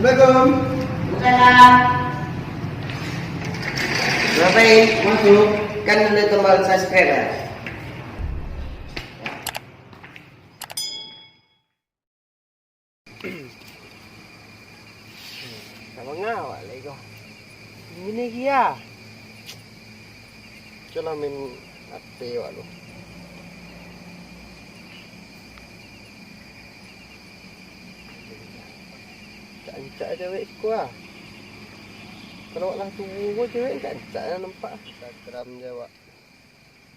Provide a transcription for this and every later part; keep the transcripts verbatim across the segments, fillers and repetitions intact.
Assalamualaikum. Waalaikumsalam. Ngapain? Masuk. Kan ada tombol subscribe ya? Nak manga awak lai ko? Ini dia. Cubolah main H P awak tu. Rancak-rancak cewek siko ah. Kalau awak lah tuo ko, cewek rancak-rancak lah nampak. Instagram je awak.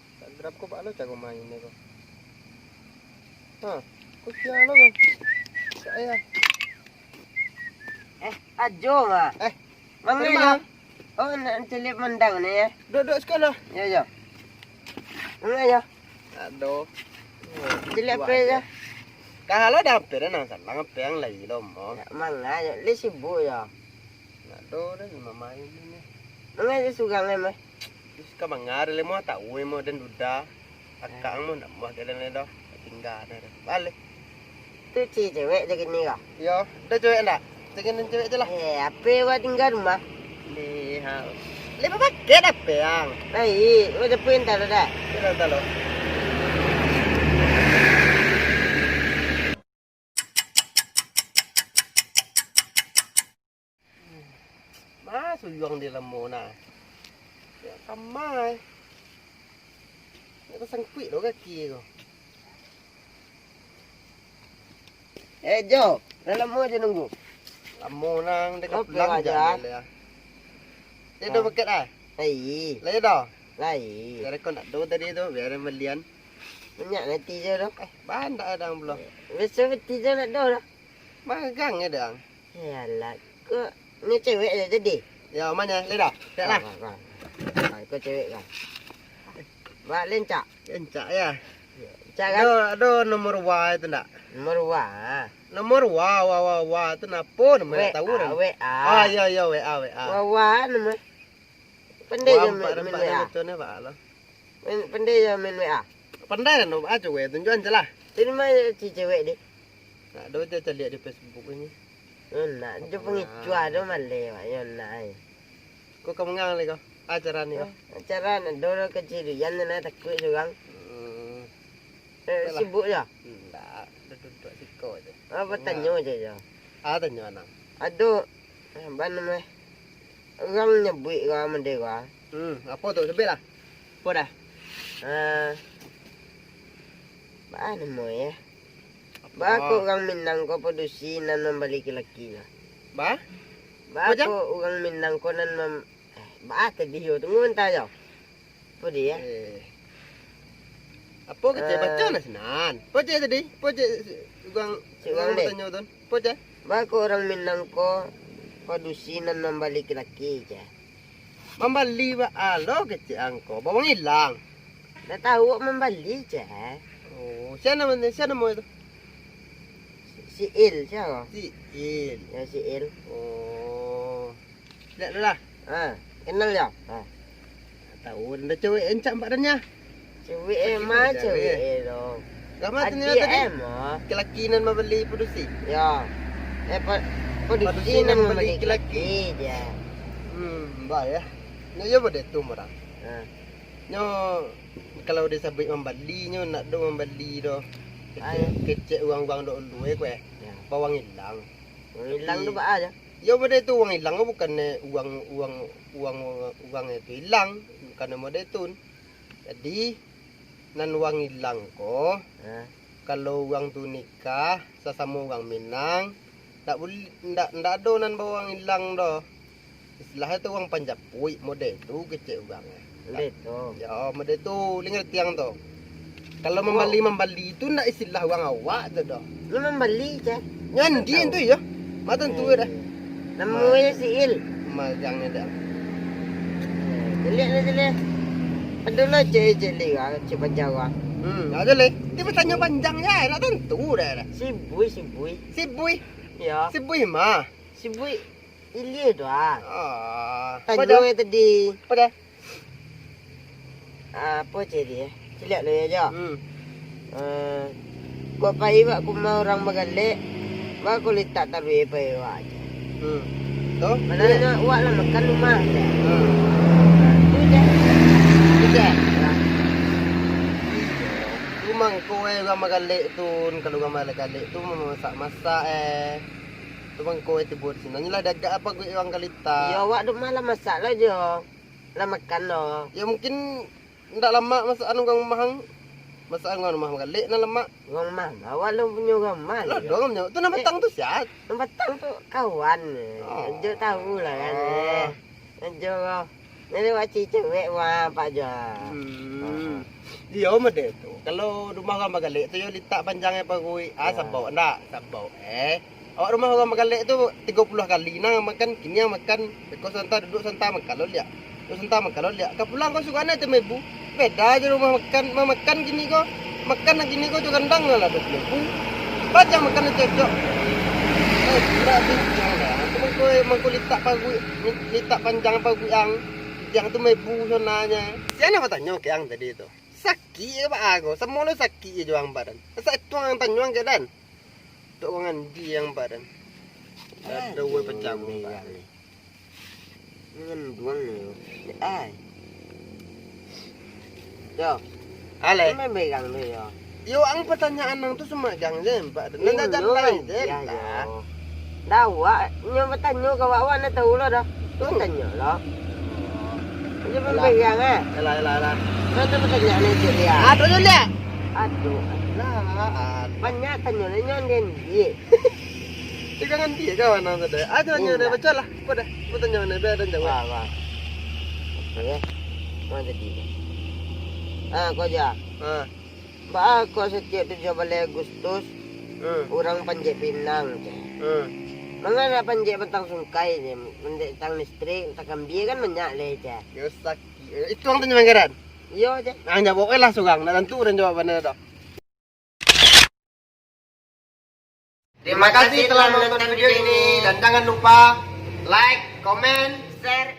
Instagram ko baa lo caro main ko. Ha, ko sia lo ko. Cak yo. Eh, Ajo mah. Eh, manga yo? Oh, nak caliak mandang ni yo. Duduk-duduk siko lah. Yo, yo. Manga yo? Aduh. Caliak H P yo. Kalau ado H P dah nang salang, H P ang lai lo mo. Nak manga yo? Lai sibuk yo. Nak do dah mamain ni. Manga yo surang lai mah. Ka manga lai mo, tau mo den duda. Akak ang mo nak muah ka den lai doh. Tingga den. Baleh. Tu cewek je kini kah? Yo, ado cewek ndak? Cari cewek je lah. Eh, H P awak tingga rumah. Ni ha. Lai bapakai H P ang? Baik, awak japuik anta lo dah. Anta lo. Ma suyuang di lamo nah. Yo, kama eh. Nak tasangkuik lo kaki ko. Eh, Jo, lah lamo Jo nunggu. Lamo nang dek pulang aja. Lai ado paket ah? Lai. Lai ado? Lai. Kiro ko nak do tadi tu, bia balian. Banyak nanti Jo tu. Eh, banyak ado pulo. Biaso nanti Jo nak do lah. Magang ado ang. Yalah, ko ni cewek je jadi. Yo, ma nyo, lai ado? Cek lah. Ko cewek kan. Baa lencak. Lencak yo. Lencak kan? Ado, ado nomor wa itu ndak? Nomor wa. Nomor wa, wa, wa, wa tu napo namo ndak tau dah. W A. Ah, yo, yo, W A, W A. Wa, wa namo. Pandai jo main, main W A. Pandai jo main W A. Pandai kan, ah, cubo tunjuakan se lah. Tadi ma si cewek di? Nak do je caliak di Facebook ini. Nak jo pangicuah do maleh, Pak, yo nak ai. Ko ka manga lai ko? Acara ni ko? Acara nak do kacirian nak takuik surang. Hmm. Eh, sibuk jo? Ndak, duduak siko je. Apo tanyo je jo? Ah, tanyo nah. Ado, eh, baa namo eh? Urang nyabuik ko mode ko ah. Hmm, apo tu? Sabuik lah. Apo dah? Ah, baa namo eh? Baa ko urang Minang ko padusi nan mambali laki-laki ko? Baa? Baa ko urang Minang ko nan mam-, eh, baa tadi yo? Tunggu sabanta jo. Apo di, eh? Eh. Apo kecek baco nah sinan? Apo cek tadi? Apo cek si-, urang, si urang batanyo tu? Apo cek? Baa ko urang Minang ko padusi nan mambali laki-laki, cek? Mambali baa lo kecek ang ko? Baa urang ilang. Ndak tau mambali, cek. Oh, sia namo, sia namo itu? Si Il, sia ko? Si Il. Yo, Si Il. Oh. Caliak dulu lah. Ha, kenal yo? Ha. Tau, ado cewek encak nampak dannyo. Cewek eh, ma cewek eh dong. Gama tu nyo tadi? Laki-laki nan mambali padusi? Yo. Eh, pa-, padusi nan mambali laki-laki je. Hmm, baa yo. Nyo yo mode tu urang. Ha. Nyo kalau disabuik mambali, nyo ndak do mambali doh. Kecek, kecek urang-urang dulu eh, kueh. Yo. Baa urang ilang. Urang ilang tu baa jo? Yo, mode tu urang ilang ko bukannyo urang, urang, urang, urang itu ilang, bukannyo mode tu. Jadi, nan urang ilang ko, ha, kalau urang tu nikah sasamo urang Minang, ndak bul-, ndak, ndak ado nan baa urang ilang doh. Istilahnyo tu urang panjapuik mode tu kecek urang. Mode tu. Yo, mode tu, lai ngarati ang tu. Kalau mambali-mambali tu ndak istilah urang awak tu doh. Nyo mambali, cek. Nyo andiak tu yo. Ma tantu dah. Namo nyo Si Il. Magang dah. Caliak lah, caliak. Ado lah cek, cek lai, cek panjang. Hmm, ado lai. Ti batanyo panjang je, ndak tantu dah. Sibui, sibui. Sibui? Yo. Sibui ma? Sibui. Ilia tu ah. Ah. Tanyo tadi. Apo dah? Apo ceh dia? Caliak dulu yo, Jo. Hmm. Eh, kok pai bak ka rumah urang bagalek, baa kok litak taruih pai bak je. Hmm. Tu? Padahal awak lah makan rumah. Hmm. Tu je. Tu je. Tu mangko eh urang magalek tu, kalau urang magalek tu mamasak-masak eh. Tu mangko eh tibo di sinan lah dagak apa gue urang galita. Yo, awak tu malah masak lah jo. Lah makan lo. Ya mungkin ndak lamak masakan urang rumah ang. Masakan urang rumah magalek nan lamak. Urang rumah, awak lo punyo urang rumah. Lo dong nyo. Tu nan batang tu sia? Nan batang tu kawan. Oh. Anjo tahu lah kan. Oh. Eh. Anjo lo. Jadi wak cewek wah pak jo. Hmm. Iyo mode tu. Kalau rumah urang magalek tu yo litak panjang paguik. Ah, sabau ndak? Sabau. Eh. Awak rumah urang magalek tu tigo puluah kali nah makan, kini ang makan, beko santa, duduk santa, makan lo liak. Duduk santa, makan lo liak. Ka pulang ko suko ane tu mebu. Beda je rumah makan, mamakan kini ko. Makan nan kini ko jo gandang lah dua puluah ribu. Pajang makan nan cocok. Eh, gila tu siang dah. Aku mangko, mangko litak paguik, litak panjang paguik ang. Yang tu mebu sonanya. Siapa batanyo ke ang tadi tu? Sakik je baa ko. Samo lo sakik je jo ang badan. Asa itu ang tanyo ang keadaan. Tok urang andi ang badan. Ada woi pecah urang badan. Manganduang ni yo. Ai. Yo. Ale. Memang berang tu yo. Yo ang pertanyaan ang tu semak gang je, Pak. Nan jalan lain je lah. Dawak nyo batanyo ka awak, awak nak tahu lah dah. Tu tanyo lah. Dia memang berang eh. Yalah, yalah, yalah. Kan tu pertanyaan itu dia. Aduh, tu dia. Aduh. Lah, banyak tanyo lah nyo dia. Tiga ngan dia kawan ang tadi. Ah, tanyo dia baca lah. Apa dah? Apa tanyo ni? Biar ada jawab. Wah, wah. Oke. Mana tadi? Ah, kau aja. Ah. Baa kok satiok tujuah baleh Agustus, hmm, urang panjek pinang, ceh. Hmm. Manga nak panjek batang sungkai, ceh? Panjek batang listrik, batang kambia kan banyak leh, ceh. Yo, sakik. Itu ang tanyo manggaran? Iyo, ceh. Nah, jawab lah surang. Nak tantu urang jawab bana dah. Terima kasih telah menonton video ini dan jangan lupa like, comment, share,